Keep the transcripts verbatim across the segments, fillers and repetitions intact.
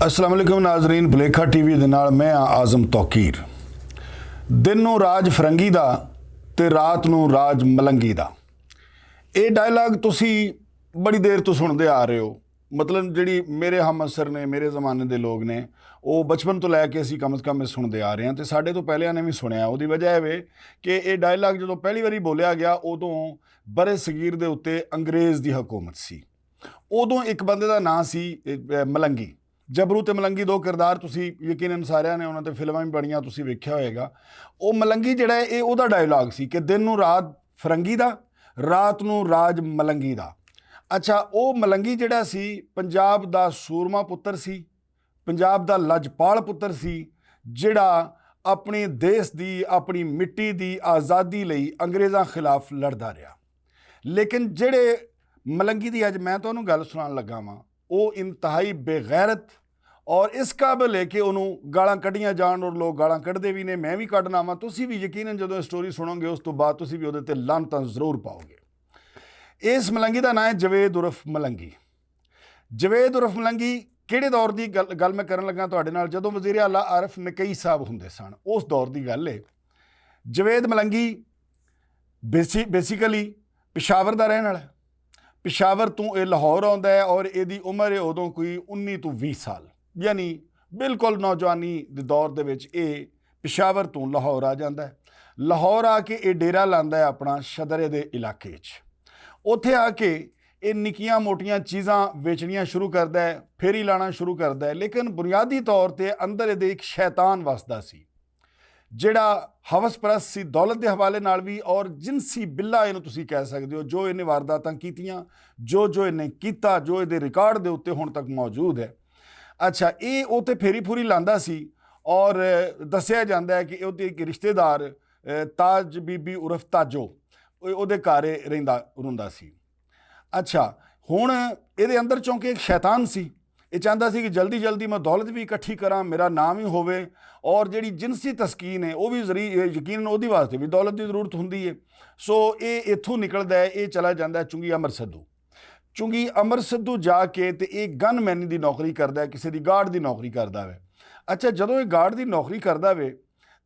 السلام علیکم ناظرین، بلیکھا ٹی وی دے نال میں ہاں اعظم توقیر۔ دن نوں راج فرنگی دا تے رات نوں راج ملنگی دا۔ اے ڈائیلاگ تسی بڑی دیر تو سنتے آ رہے ہو۔ مطلب جڑی میرے ہم عصر نے، میرے زمانے دے لوگ نے، او بچپن تو لے کے اسی کم از کم اے سنتے آ رہے ہیں تے ساڈے تو پہلیاں نے بھی سنیا۔ اودی وجہ اے وے کہ اے ڈائیلاگ جدوں پہلی واری بولیا گیا، اودوں برے صغیر دے اُتے انگریز دی حکومت سی۔ اودوں اک بندے دا ناں سی، اے، ملنگی۔ جبرو تے ملنگی دو کردار تسی یقیناً ساریاں نے انہاں تے فلماں وی بڑیاں تسی ویکھیا ہوئے گا۔ او ملنگی جڑا ہے، اے اودا ڈائیلاگ سی کہ دن نوں رات فرنگی دا، رات نوں راج ملنگی دا۔ اچھا، او ملنگی جڑا سی، پنجاب دا سورما پتر سی، پنجاب دا لجپال پتر سی، جڑا اپنے دیس دی، اپنی مٹی دی آزادی لئی انگریزاں خلاف لڑدا رہیا۔ لیکن جڑے ملنگی دی اج میں تانوں گل سنان لگا واں، او انتہائی بے غیرت اور اس قابل ہے کہ انہوں گالاں کڈیاں جان، اور لوگ گالاں کڈدے بھی نے، میں بھی کڈنا واں۔ تسی بھی یقیناً جدوں یہ سٹوری سنو گے، اس تو بعد تسی بھی اودے تے لعنتاں ضرور پاؤ گے۔ اس ملنگی دا نام ہے جوید عرف ملنگی۔ جوید عرف ملنگی کہڑے دور دی گل، گل میں کرن لگا تہاڈے نال، جدوں وزیر اعلیٰ عارف نقی صاحب ہوندے سن، اس دور دی گل ہے۔ جوید ملنگی بیسی-، بیسیکلی پشاور دا رہن والا ہے۔ پشاور تو اے لاہور آوندا ہے اور اے دی عمر ہے ادوں کوئی انی تو ویہہ سال، یعنی بالکل نوجوانی دے دور دے وچ اے پشاور تو لاہور آ جاندا ہے۔ لاہور آ کے اے ڈیرہ لاندا ہے اپنا شدرے دے علاقے وچ۔ اوتھے آ کے اے نکیاں موٹیاں چیزاں ویچنیاں شروع کردا ہے، پھیری لانا شروع کردا ہے، لیکن بنیادی طور تے اندر اے دے ایک شیطان وسدا سی، جڑا ہوس پرست سی دولت دے حوالے نال وی، اور جنسی بلا اینوں تسی کہہ سکدے ہو، جو انہیں وارداتاں کیتیاں، جو جو انہیں کیتا، جو اے دے ریکارڈ دے اُتے ہن تک موجود ہے۔ اچھا، اے اوتے پھیری پھوری لاندا سی، اور دسیا جاندا ہے کہ اوتے ایک رشتہ دار، اے، تاج بی بی عرف تاجو، اے اودے گھر رہندا روندا سی۔ اچھا، ہن ایہدے اندر چونکہ ایک شیطان سی، اے چاہندا سی کہ جلدی جلدی میں دولت وی اکٹھی کراں، میرا نام وی ہووے، اور جیہڑی جنسی تسکین ہے او وی ذری-، یقیناً اودی واسطے وی دولت دی ضرورت ہوندی ہے۔ سو اے ایتھوں نکلدا ہے، اے چلا جاندا ہے چنگی امر سدھو۔ چنگی امر سدھو جا کے تے اے گن مین دی نوکری کردا ہے، کسے دی گارڈ دی نوکری کردا ہے۔ اچھا، جدوں اے گارڈ دی نوکری کردا ہے،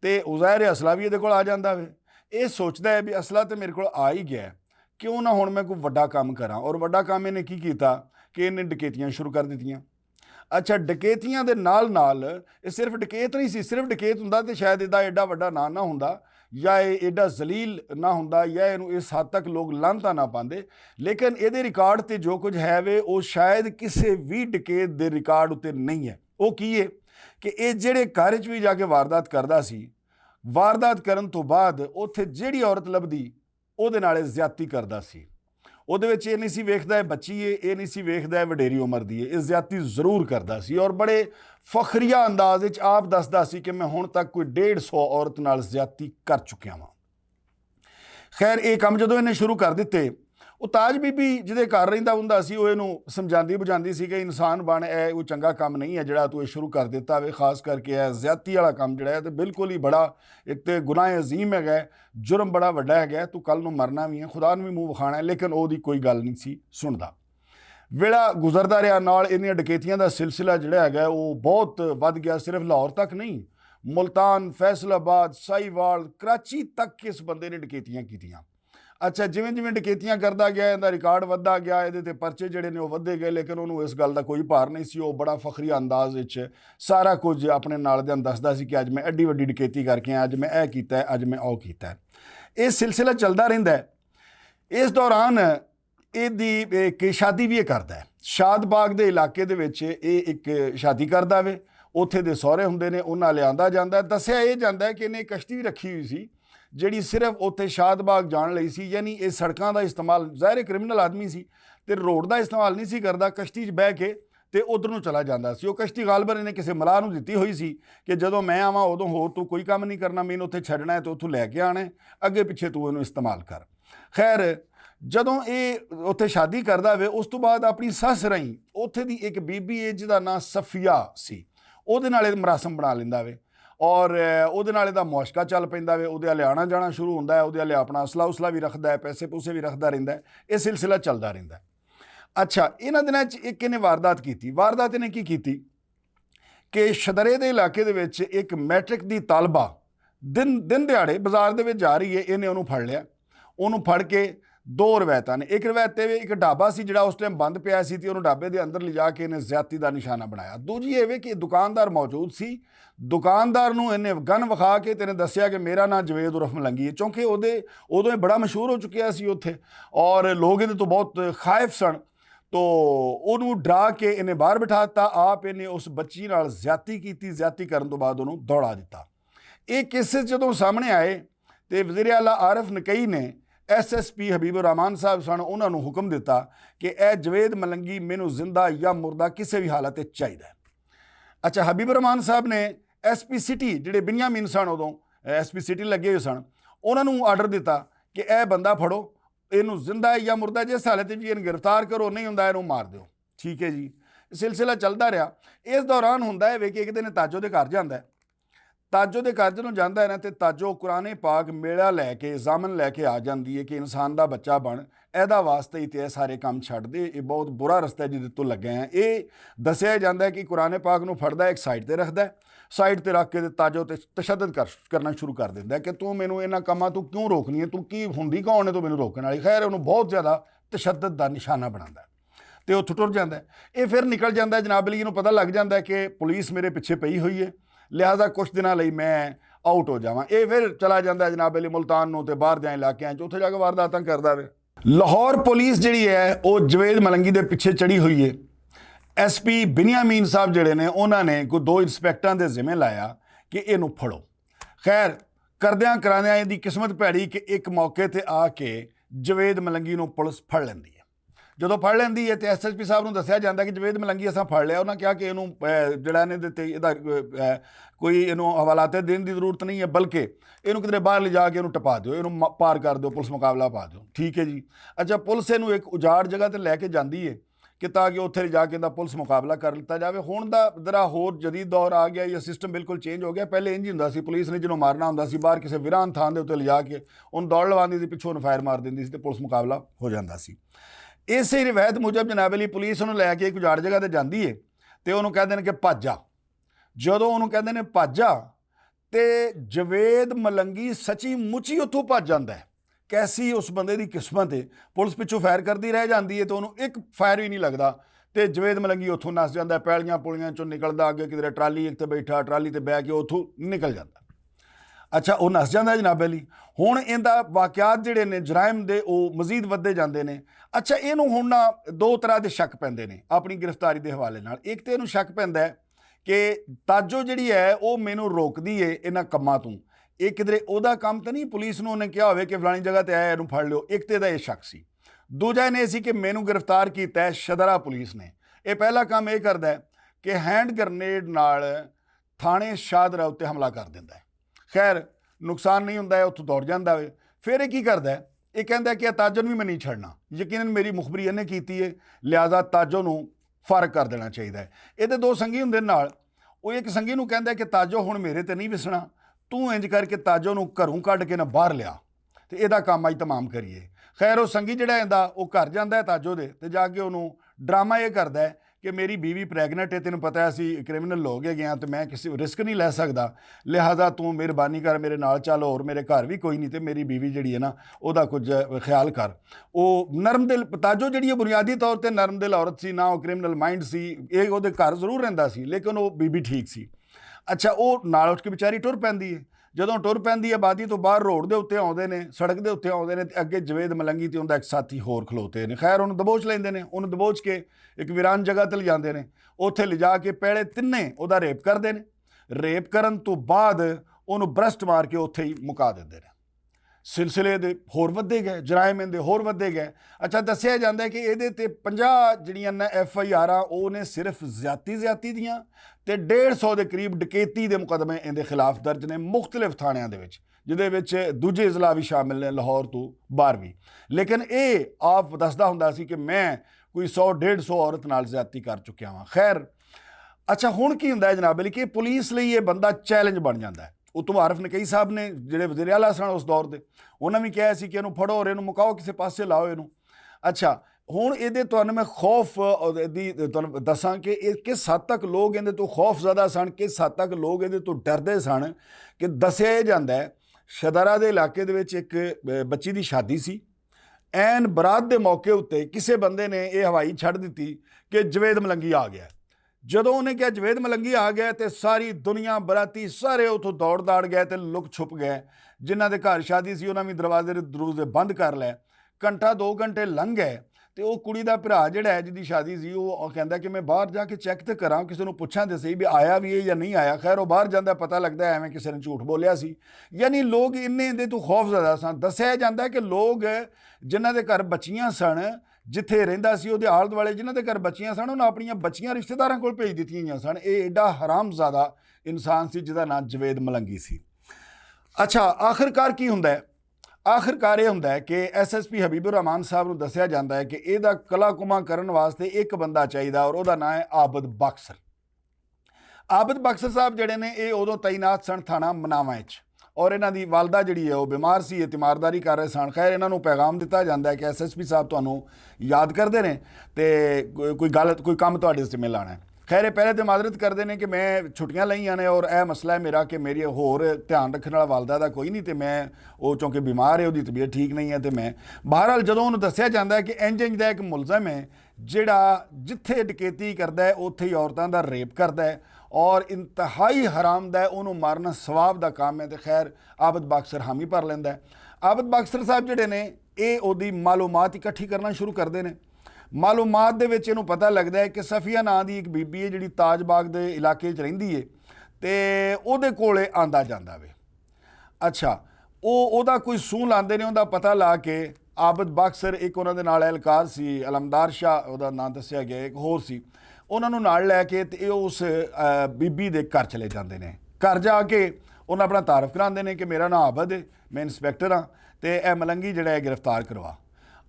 تے عزیر اسلح وی ایہدے کول آ جاندا وے۔ ایہہ سوچدا ہے بھی اسلح تے میرے کول آ ہی گیا ہے، کیوں نہ ہن میں کوئی وڈا کم کراں؟ اور وڈا کم ایہنے کی کیتا کہ ایہنے ڈکیتیاں شروع کر دتیاں۔ اچھا، ڈکیتیاں دے نال نال ایہہ صرف ڈکیت نہیں سی، صرف ڈکیت ہوندا تے شاید ایہدا ایڈا وڈا ناں نہ ہوندا، یا ایہہ ایڈا ذلیل نہ ہوندا، یا ایہنوں اس حد تک لوگ لانتا نہ پاندے۔ لیکن ایہدے ریکارڈ تے جو کچھ ہے وے، او شاید کسے وی ڈکیت دے ریکارڈ اتے نہیں ہے۔ او کی ہے کہ ایہہ جیہڑے گھر وچ وی جا کے واردات کردا سی، واردات کرن توں بعد اوتھے جیہڑی عورت لبھدی، اوہدے نال ایہہ زیادتی کردا سی۔ اوہدے وچ ایہہ نہیں سی ویکھدا ایہہ بچی ہے، ایہہ نہیں سی ویکھدا ایہہ وڈیری عمر دی ہے، ایہہ زیادتی ضرور کردا سی اور بڑے فخریہ انداز وچ آپ دسدا سی کہ میں ہن تک کوئی ڈیڑھ سو عورت نال زیادتی کر چکیا واں۔ خیر، ایہہ کم جدوں ایہنے شروع کر دتے، او تاج بی بی جدے گھر رہندا ہوندا سی، او ایہنوں سمجھاندی بجھاندی سی کہ انسان بن، اے او چنگا کم نہیں ہے جڑا تو ایہہ شروع کر دتا وے، خاص کر کے اے زیادتی والا کم جڑا ہے تے بالکل ہی بڑا ایک تے گناہ عظیم ہے گا، جرم بڑا وڈا ہے گا، تو کل نوں مرنا وی ہے، خدا نوں وی منہ وکھانا ہے، لیکن او دی کوئی گل نہیں سی سندا۔ ویلا گزردا رہیا، نال انہاں ڈکیتیاں دا سلسلہ جڑا ہے گا او بہت ودھ گیا، صرف لاہور تک نہیں، ملتان، فیصل آباد، ساہیوال، کراچی تک اس بندے نے ڈکیتیاں کیتیاں۔ اچھا، جویں جویں ڈکیتیاں کردا گیا، ایندا ریکارڈ ودھدا گیا، ایہدے تے پرچے جڑے نے او ودھے گئے، لیکن اونوں اس گل دا کوئی بھار نہیں سی۔ او بڑا فخریہ انداز وچ سارا کچھ اپنے نال دیاں دسدا سی کہ اج میں ایڈی وڈی ڈکیتی کر کے آیا، اج میں اے کیتا ہے، اج میں او کیتا ہے۔ اے سلسلہ چلدا رہندا ہے۔ اس دوران ایہدی ایک شادی وی اے کردا ہے۔ شاد باغ دے علاقے دے وچ اے ایک شادی کردا وے، اوتھے دے سہرے ہوندے نے، انہاں لے آندا جاندا ہے۔ دسیا اے جاندا ہے کہ انہیں کشتی وی رکھی ہوئی سی، جڑی صرف اوتھے شاد باغ جان لئی سی، یعنی اے سڑکاں دا استعمال، ظاہر ہے کرمنل آدمی سی تے روڈ دا استعمال نہیں سی کردا، کشتی 'چ بہہ کے تے ادھر نوں چلا جاندا سی۔ او کشتی غالباً انہیں کسے ملاح نوں دتی ہوئی سی کہ جدوں میں آواں ادوں ہور تو کوئی کم نہیں کرنا، مینوں اوتھے چھڈنا ہے تے اوتھوں لے کے آنا ہے، اگے پچھے تو اینوں استعمال کر۔ خیر، جدوں اے اوتھے شادی کردا وے، اس تو بعد اپنی سس رہی اوتھے دی ایک بی بی ہے جدا ناں صفیہ سی، اودے نال اے مراسم بنا لیندا وے۔ اور اودے نال دا معاشقہ چل پیندا وے، اودے والے آنا جانا شروع ہوندا ہے، اودے والے اپنا اسلحہ اسلحہ بھی رکھدا ہے، پیسے پوسے بھی رکھدا رہندا ہے۔ اے سلسلہ چلدا رہندا ہے۔ اچھا، انہاں دناں چ ایک نے واردات کیتی۔ واردات نے کی کیتی؟ کہ شدرے دے علاقے دے وچ ایک میٹرک دی طالبہ دن دن دیہاڑے بازار دے وچ جا رہی ہے، انہیں انہوں پھڑ لیا۔ انہوں پھڑ کے دو روایتاں نے، ایک روایت تے ایک ڈھابا سی جڑا اس ٹائم بند پیا سی تے انہوں ڈھابے دے اندر لے جا کے انہیں زیادتی دا نشانہ بنایا۔ دوجی یہ وے کہ دکاندار موجود سی، دکاندار نوں انہیں گن وکھا کے تے انہیں دسیا کہ میرا نام جوید عرف ملنگی ہے، چونکہ اودے اودوں یہ بڑا مشہور ہو چکیا سی اوتھے اور لوگ انہیں تو بہت خائف سن۔ تو انہوں ڈرا کے انہیں باہر بٹھا دتا، آپ انہیں اس بچی نال زیادتی کیتی، زیادتی کرن تو بعد انہوں دوڑا دتا۔ یہ کیسز جدوں سامنے آئے تے وزیر اعلیٰ عارف نقی نے ایس ایس پی حبیب الرحمان صاحب سن انہاں نوں حکم دتا کہ اے جوید ملنگی مینوں زندہ یا مردہ کسے بھی حالت وچ چاہیدا ہے۔ اچھا، حبیب الرحمان صاحب نے ایس پی سٹی جڑے بنیامین سن ادوں ایس پی سٹی لگے ہوئے سن، انہاں نوں آرڈر دتا کہ اے بندہ پھڑو، اینوں زندہ ہے یا مردہ، جس حالت وچ بھی اینوں گرفتار کرو، نہیں ہوندا اینوں مار دیو۔ ٹھیک ہے جی، سلسلہ چلدا رہیا۔ اس دوران ہوندا ہے وے کہ ایک دن تاجو دے گھر جاندا ہے۔ تاجو دے گھر جدوں جاندا ہے نا تے تاجو قرآن پاک میڑا لے کے، ضامن لے کے آ جاندی ہے کہ انسان دا بچہ بن، ایدا واسطے ہی تے اے سارے کام چھڈ دے، اے بہت برا رستہ ہے جدے تو لگے ہیں۔ اے دسیا جاندا ہے کہ قرآن پاک نوں پھڑدا ہے، ایک سائیڈ تے رکھدا ہے، سائیڈ تے رکھ کے تے تاجو تے تشدد کر، کرنا شروع کر دیندا ہے کہ تو مینوں انہاں کاماں تو کیوں روکنی ہے، تو کی ہوندی کون ہے تو مینوں روکن والی؟ خیر، انہوں بہت زیادہ تشدد دا نشانہ بناندا ہے۔ تے اتھوں ٹر جاندا ہے۔ یہ پھر نکل جاندا ہے، جناب علی نوں پتہ لگ جاندا ہے کہ پولیس میرے پچھے پئی ہوئی ہے، لہذا کچھ دناں لئی میں آؤٹ ہو جاواں۔ یہ پھر چلا جاندا ہے جناب علی ملتان نوں تے باہر دیاں علاقیاں چ، اتھے جا کے وارداتاں کردا وے۔ لاہور پولیس جڑی ہے، او جوید ملنگی دے پچھے چڑھی ہوئی ہے۔ ایس پی بنیامین صاحب جڑے نے، انہاں نے کوئی دو انسپیکٹراں دے ذمہ لایا کہ اینوں پھڑو۔ خیر، کردیاں کراندیاں ایہدی قسمت پیڑی کہ ایک موقع تے آ کے جوید ملنگی نوں پولیس پھڑ لیندی ہے۔ جدوں پھڑ لیندی ہے تے ایس ایس پی صاحب نوں دسیا جاندا کہ جوید ملنگی اساں پھڑ لیا۔ انہاں کہا کہ اینوں، اے، جڑا نے دے تے ایہدا، اے، کوئی اینوں حوالات دین دی ضرورت نہیں ہے، بلکہ اینوں کدھرے باہر لے جا کے اینوں ٹپا دیو، اینوں م-، پار کر دیو، پولیس مقابلہ پا دیو۔ ٹھیک ہے جی۔ اچھا، پولیس اینوں ایک اجاڑ جگہ تے لے کے جاندی ہے کہ تاکہ اتھے لے جا کے ایندا پولیس مقابلہ کر لتا جاوے۔ ہن دا ذرا ہور جدید دور آ گیا، یہ سسٹم بالکل چینج ہو گیا۔ پہلے انج ہی ہوندا سی، پولیس نے جنوں مارنا ہوندا سی، باہر کسے ویران تھان دے اتھے لے جا کے ان دوڑ لواندی سی، پچھوں انہوں فائر مار دیندی سی تے پولیس مقابلہ ہو جاندا سی۔ اسے روایت موجب جناب علی پولیس انہوں لے کے ایک اجاڑ جگہ تے جاندی ہے تے انہوں کہہ دین کہ بھج جا۔ جدوں انہوں کہندے نے بھج جا تے جوید ملنگی سچی مچی اتھوں بھج جاندا ہے۔ کیسی اس بندے دی قسمت ہے، پولیس پچھوں فائر کردی رہ جاندی ہے تے انہوں ایک فائر وی نہیں لگدا۔ تے جوید ملنگی اتھوں نس جاندا ہے، پیلیاں پولیاں چوں نکلدا، اگے کدھر ٹرالی ایک تے بیٹھا، ٹرالی تے بہ کے اتھوں نکل جاندا۔ اچھا، وہ نس جاندا ہے جناب علی۔ ہن ایندا واقعات جڑے نے جرائم دے، او مزید ودھے جاندے نے۔ اچھا، اینوں ہن نہ دو طرح دے شک پیندے نے اپنی گرفتاری دے حوالے نال۔ ایک تے اینوں شک پیندا ہے کہ تاجو جڑی ہے، او مینوں روکدی ہے انہاں کماں توں۔ اے کدرے اوہدا کم تے نہیں، پولیس نوں انہیں کہا ہووے کہ فلانی جگہ تے آیا، اینوں پھڑ لیو۔ ایک تے دا اے شک سی۔ دوجا انہیں سی کہ مینوں گرفتار کیتا ہے شدرا پولیس نے۔ اے پہلا کم اے کردا ہے کہ ہینڈ گرنیڈ نال تھانے شادرا اتے حملہ کر دیندا ہے۔ خیر، نقصان نہیں ہوندا ہے، اتھوں دوڑ جاندا ہے۔ پھر اے کی کردا ہے؟ اے کہندا ہے کہ اے تاجو نوں وی میں نہیں چھڑنا، یقیناً میری مخبری انہیں کیتی ہے، لہذا تاجو نوں فارغ کر دینا چاہیدا ہے۔ اے تے دو سنگی ہوندے نال، او ایک سنگی نوں کہندا ہے کہ تاجو ہن میرے تے نہیں وسنا، توں انج کر کے تاجو نوں گھروں کڈ کے نہ باہر لیا تے اے دا کم اج تمام کریے۔ خیر، او سنگی جڑا ایندا، او گھر جاندا ہے تاجو دے تے جا کے اونوں ڈرامہ اے کردا ہے کہ میری بیوی پریگننٹ ہے، تینوں پتہ ہے اسی کرمنل لوگ ہے گئے ہاں تے میں کسی رسک نہیں لے سکدا، لہذا توں مہربانی کر میرے نال چل، اور میرے گھر بھی کوئی نہیں تے میری بیوی جڑی ہے نا، او دا کچھ خیال کر۔ او نرم دل، تاجو جڑی ہے بنیادی طور تے نرم دل عورت سی، نہ او کرمنل مائنڈ سی، اے او دے گھر ضرور رہندا سی لیکن او بیوی ٹھیک سی۔ اچھا، او نال اٹھ کے بیچاری ٹر پیندی ہے۔ جدوں ٹر پیندی ہے، آبادی تو باہر روڈ دے اُتے آوندے نے، سڑک دے اُتے آوندے نے، تے اگے جوید ملنگی تے اوندا اک ساتھی ہور کھلوتے نے۔ خیر، اونوں دبوچ لیندے نے، اونوں دبوچ کے اک ویران جگہ تے لے جاندے نے۔ اوتھے لے جا کے پہلے تینے اوندا ریپ کردے نے۔ ریپ کرن تو بعد اونوں برسٹ مار کے اوتھے ہی مکا دیندے نے۔ سلسلے دے ہور ودھے گئے، جرائم ایندے ہور ودھے گئے۔ اچھا، دسیا جاندا ہے کہ ایہدے تے پنجاہ جڑیاں نے ایف آئی آراں، او نے صرف زیادتی زیادتی دیاں، تے ڈیڑھ سو دے قریب ڈکیتی دے مقدمے ایندے خلاف درج نے مختلف تھانیاں دے وچ، جدے وچ دوجے اضلاع وی شامل نے، لاہور تو باہر وی۔ لیکن اے آپ دسدا ہوندا سی کہ میں کوئی سو ڈیڑھ سو عورت نال زیادتی کر چکیا ہاں۔ خیر، اچھا، ہن کی ہوندا ہے جناب علی کہ پولیس لئی یہ بندہ چیلنج بن جاندا ہے۔ اتوں عارف نقی صاحب نے، جڑے وزیر اعلیٰ سن اس دور دے، انہاں بھی کہا سی کہ اینوں پھڑو اور اینوں مکاؤ، کسے پاسے لاؤ اینوں۔ اچھا، ہن ایہدے تہانوں میں خوف، اہ، دی تہانوں دساں کہ ایہہ کس حد تک لوگ ایہدے توں خوف زدہ سن، کس حد تک لوگ ایہدے توں ڈردے سن۔ کہ دسیا ایہہ جاندا ہے، شدارا دے علاقے دے وچ اک بچی دی شادی سی۔ این برات دے موقع اتے کسے بندے نے ایہہ ہوائی چھڈ دتی کہ جوید ملنگی آ گیا۔ جدوں انہیں کہیا جوید ملنگی آ گیا تے ساری دنیا براتی سارے اتھوں دوڑ داڑ گئے تے لک چھپ گئے۔ جنہاں دے گھر شادی سی انہاں وی دروازے دروازے بند کر لے۔ گھنٹہ دو گھنٹے لنگ گئے۔ تے او کڑی دا بھرا جیہڑا ہے جدی شادی سی او کہندا کہ میں باہر جا کے چیک تے کراں، کسے نوں پچھاں تے سہی بھی آیا وی ہے یا نہیں آیا۔ خیر او باہر جاندا پتہ لگدا ہے ایویں کسے نے جھوٹ بولیا سی۔ یعنی لوگ انہیں دے توں خوف زدہ سن۔ دسیا جاندا ہے کہ لوگ جنہاں دے گھر بچیاں سن، جتھے رہندا سی اوہدے آل دوالے جنہاں دے گھر بچیاں سن انہاں اپنیاں بچیاں رشتہ داراں کول بھیج دتیاں ہوئیاں سن۔ اے ایڈا حرام زدہ انسان سی جس دا ناں جوید ملنگی سی۔ اچھا، آخر کار کی ہوندا ہے؟ آخر کار ایہہ ہوندا ہے کہ ایس ایس پی حبیب الرحمان صاحب نوں دسیا جاندا ہے کہ ایہدا کلا کما کرن واسطے اک بندہ چاہیدا اور اوہدا ناں ہے عابد باکسر۔ عابد باکسر صاحب جیہڑے نے ایہہ ادوں تعینات سن تھانہ مناواں اچ، اور انہاں دی والدہ جیہڑی ہے او بیمار سی، اعتماداری کر رہے سن۔ خیر انہاں نوں پیغام دتا جاندا ہے کہ ایس ایس پی صاحب تہانوں یاد کردے نے تے کوئی گل کوئی کم تہاڈے ذمہ لانا ہے۔ خیر ایہہ پہلے تے معذرت کردے نے کہ میں چھٹیاں لئیاں نے اور ایہہ مسئلہ ہے میرا کہ میری ہور دھیان رکھن والا والدہ دا کوئی نہیں تے میں او چونکہ بیمار ہے اوہدی طبیعت ٹھیک نہیں ہے تے میں بہرحال جدوں انہوں دسیا جاندا ہے کہ انج انج دا ایک ملزم ہے جیہڑا جتھے ڈکیتی کردا ہے اتھے ہی عورتاں دا ریپ کردا ہے اور انتہائی حرام دا ہے انہوں مارنا ثواب دا کام ہے تے خیر عابد باکسر حامی پر لیندا ہے۔ عابد باکسر صاحب جیہڑے نے ایہہ اوہدی معلومات اکٹھی کرنا شروع کردے نے۔ معلومات دے وچ انہوں پتہ لگدا ہے کہ صفیہ ناں دی ایک بی بی ہے جیہڑی تاج باغ دے علاقے وچ رہندی ہے تے اوہدے کول ایہہ آندا جاندا وے۔ اچھا، او اوہدا کوئی سون لاندے نے اوندا پتہ لا کے عابد باکسر ایک انہاں دے نال اہلکار سی، علمدار شاہ اوہدا ناں دسیا گیا ایک ہور سی۔ انہاں نوں نال لے کے تے ایہہ اس بی بی دے گھر چلے جاندے نے۔ گھر جا کے انہاں اپنا تعارف کراندے نے کہ میرا ناں عابد ہے، میں انسپکٹر ہاں، تے ایہہ ملنگی جیہڑا ہے گرفتار کروا۔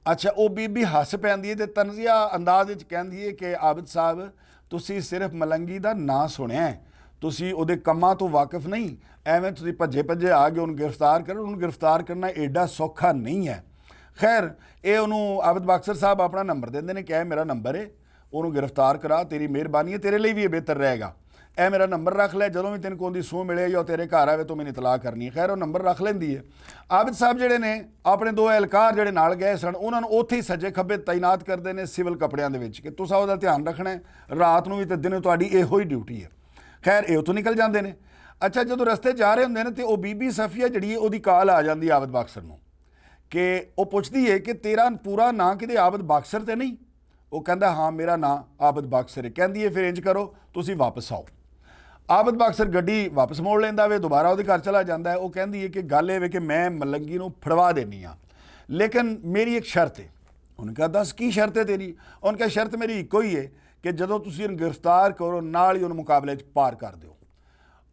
اچھا او بی بی ہس پیندی ہے تے تنزیہ انداز وچ کہندی ہے کہ عابد صاحب، تسی صرف ملنگی دا ناں سنیا ہے، تسی اوہدے کماں توں واقف نہیں۔ ایویں تسی پجے پجے آ گئے انہوں گرفتار کرو انہوں گرفتار کرنا ایڈا سوکھا نہیں ہے۔ خیر، ایہہ انہوں عابد باکسر صاحب اپنا نمبر دیندے نے کہ ایہہ میرا نمبر ہے، انہوں گرفتار کرا، تیری مہربانی ہے، تیرے لئی وی ایہہ بہتر رہے گا۔ ایہہ میرا نمبر رکھ لے، جدوں وی تینوں کوئی سون ملے یا تیرے گھر آوے توں میں اطلاع کرنی ہے۔ خیر او نمبر رکھ لیندی ہے۔ عابد صاحب جیہڑے نے اپنے دو اہلکار جیہڑے نال گئے سن انہاں نوں اتھے ہی سجے کھبے تعینات کردے نے سول کپڑیاں دے وچ کہ تساں اوہدا دھیان رکھنا ہے، رات نوں وی تے دن تہاڈی ایہو ہی ڈیوٹی ہے۔ خیر ایہہ اتھوں نکل جاندے نے۔ اچھا جدوں رستے جا رہے ہوندے نے تے او بی بی صفیہ جیہڑی ہے اوہدی کال آ جاندی ہے عابد باکسر نوں کہ او پچھدی ہے کہ تیرا پورا ناں کدے عابد باکسر تے نہیں؟ او کہندا ہاں میرا ناں عابد باکسر ہے۔ کہندی ہے فیر انج کرو، تسی واپس آؤ۔ عابد باکسر گڈی واپس موڑ لیندا وے، دوبارہ اوہدے گھر چلا جاندا ہے۔ او کہندی ہے کہ گل ایہہ وے کہ میں ملنگی نوں پھڑوا دینی ہاں، لیکن میری ایک شرط ہے۔ انہوں نے کہا دس کی شرط ہے تیری؟ انہوں نے کہا شرط میری اکو ہی ہے کہ جدوں تسی انہوں گرفتار کرو نال ہی انہوں مقابلے چ پار کر دیو۔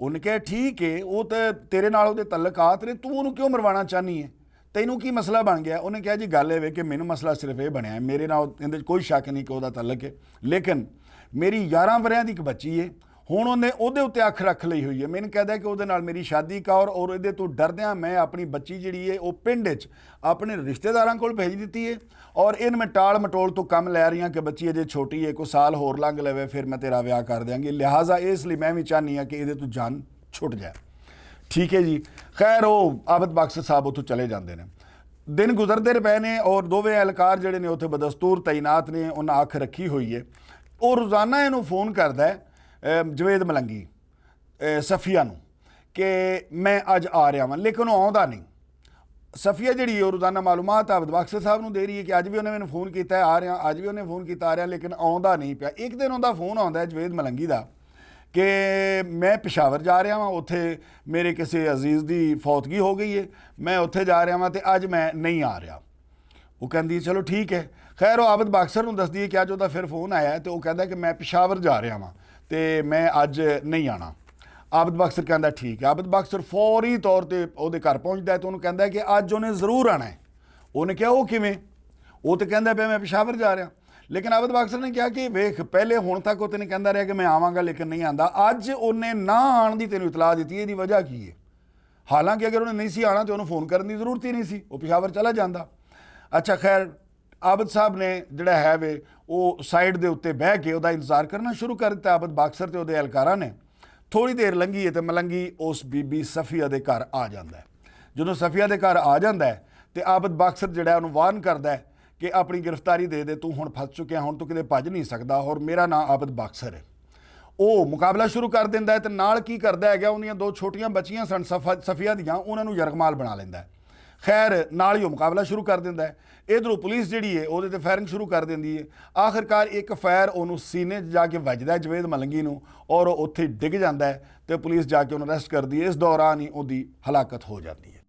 انہوں نے کہا ٹھیک ہے، وہ تے تیرے نال اوہدے تعلقات نے، توں انہوں کیوں مروانا چاہنی ہے؟ تینوں کی مسئلہ بن گیا؟ انہوں نے کہا جی گل ایہہ وے کہ مینوں مسئلہ صرف ایہہ بنیا ہے، میرے نال ایہدے چ کوئی شک نہیں کہ اوہدا تعلق ہے، لیکن میری یاراں وریاں دی ایک بچی ہے، ہن انہوں نے اوہدے اتے اکھ رکھ لئی ہوئی ہے۔ میں نے کہدا ہے کہ اوہدے نال میری شادی کا اور اور ایہدے توں ڈردیاں میں اپنی بچی جیہڑی ہے او پنڈ وچ اپنے رشتے داراں کول بھیج دتی ہے۔ اور ان میں ٹال مٹول توں کم لے رہی ہاں کہ بچی اجے چھوٹی ہے، کوئی سال ہور لنگ لوے فیر میں تیرا ویاہ کر دیاں گی، لہذا اس لئی میں وی چاہنی ہاں کہ ایہدے توں جان چھٹ جائے۔ ٹھیک ہے جی۔ خیر او عابد باکسر صاحب اتھوں چلے جاندے نے۔ دن گزردے رہ پئے نے اور دوویں اہلکار جیہڑے نے اتھے بدستور تعینات نے انہاں اکھ رکھی ہوئی ہے۔ او روزانہ اینوں فون کردا ہے جوید ملنگی صفیہ نوں کہ میں اج آ رہیا واں لیکن او آندا نہیں۔ صفیہ جیہڑی او روزانہ معلومات عابد باکسر صاحب نوں دے رہی ہے کہ اج وی انہاں مینوں فون کیتا ہے آ رہیا، اج وی انہاں فون کیتا آ رہیا لیکن آندا نہیں پیا۔ اک دن اوندا فون آندا ہے جوید ملنگی دا کہ میں پشاور جا رہیا واں، اتھے میرے کسے عزیز دی فوتگی ہو گئی ہے، میں اتھے جا رہیا واں تے اج میں نہیں آ رہیا۔ وہ کہندی ہے چلو ٹھیک ہے۔ خیر وہ عابد باکسر نوں دسدی ہے کہ اج وہ پھر فون آیا ہے تے وہ کہندا ہے کہ میں پشاور جا رہیا واں تے میں اج نہیں آنا۔ عابد باکسر کہندا ٹھیک ہے۔ عابد باکسر فوری طور تے وہ گھر پہنچدا ہے تے انہوں کہندا ہے کہ اج انہیں ضرور آنا ہے۔ انہیں کہا وہ کیویں؟ وہ تے کہندا پیا میں پشاور جا رہیا۔ لیکن عابد باکسر نے کہا کہ ویکھ پہلے ہن تک وہ تینوں کہندا رہیا کہ میں آواں گا لیکن نہیں آندا، اج انہیں نہ آن دی تینوں اطلاع دتی ہے، ایہدی وجہ کی ہے؟ حالانکہ اگر انہیں نہیں سی آنا تے انہوں فون کرن دی ضرورت ہی نہیں سی، وہ پشاور چلا جاندا۔ اچھا خیر، عابد صاحب نے جڑا ہے وے، او سائیڈ دے اُتے بہہ کے اوہدا انتظار کرنا شروع کر دتا۔ عابد باکسر تے اوہدے اہلکاراں نے۔ تھوڑی دیر لنگھی اے تے ملنگی اس بی بی صفیہ دے گھر آ جاندا ہے۔ جدوں صفیہ دے گھر آ جاندا ہے تے عابد باکسر جڑا ہے اوہنوں وارن کردا ہے کہ اپنی گرفتاری دے دے، توں ہن پھس چکیا، ہن توں کدے بھج نہیں سکدا، اور میرا ناں عابد باکسر ہے۔ او مقابلہ شروع کر دیندا ہے تے نال کی کردا ہے گیا، اوہدیاں دو چھوٹیاں بچیاں سن صفیہ دیاں، انہاں نوں یرغمال بنا لیندا ہے۔ خیر، نال ہی او مقابلہ شروع کر دیندا ہے۔ ادھروں پولیس جڑی ہے اوہدے تے فائرنگ شروع کر دیندی ہے۔ آخرکار اک فائر اوہنوں سینے جا کے وجدا ہے جوید ملنگی نوں، اور او اتھے ڈگ جاندا ہے تے پولیس جا کے اوہنوں اریسٹ کردی ہے۔ اس دوران ہی اوہدی ہلاکت ہو جاندی ہے۔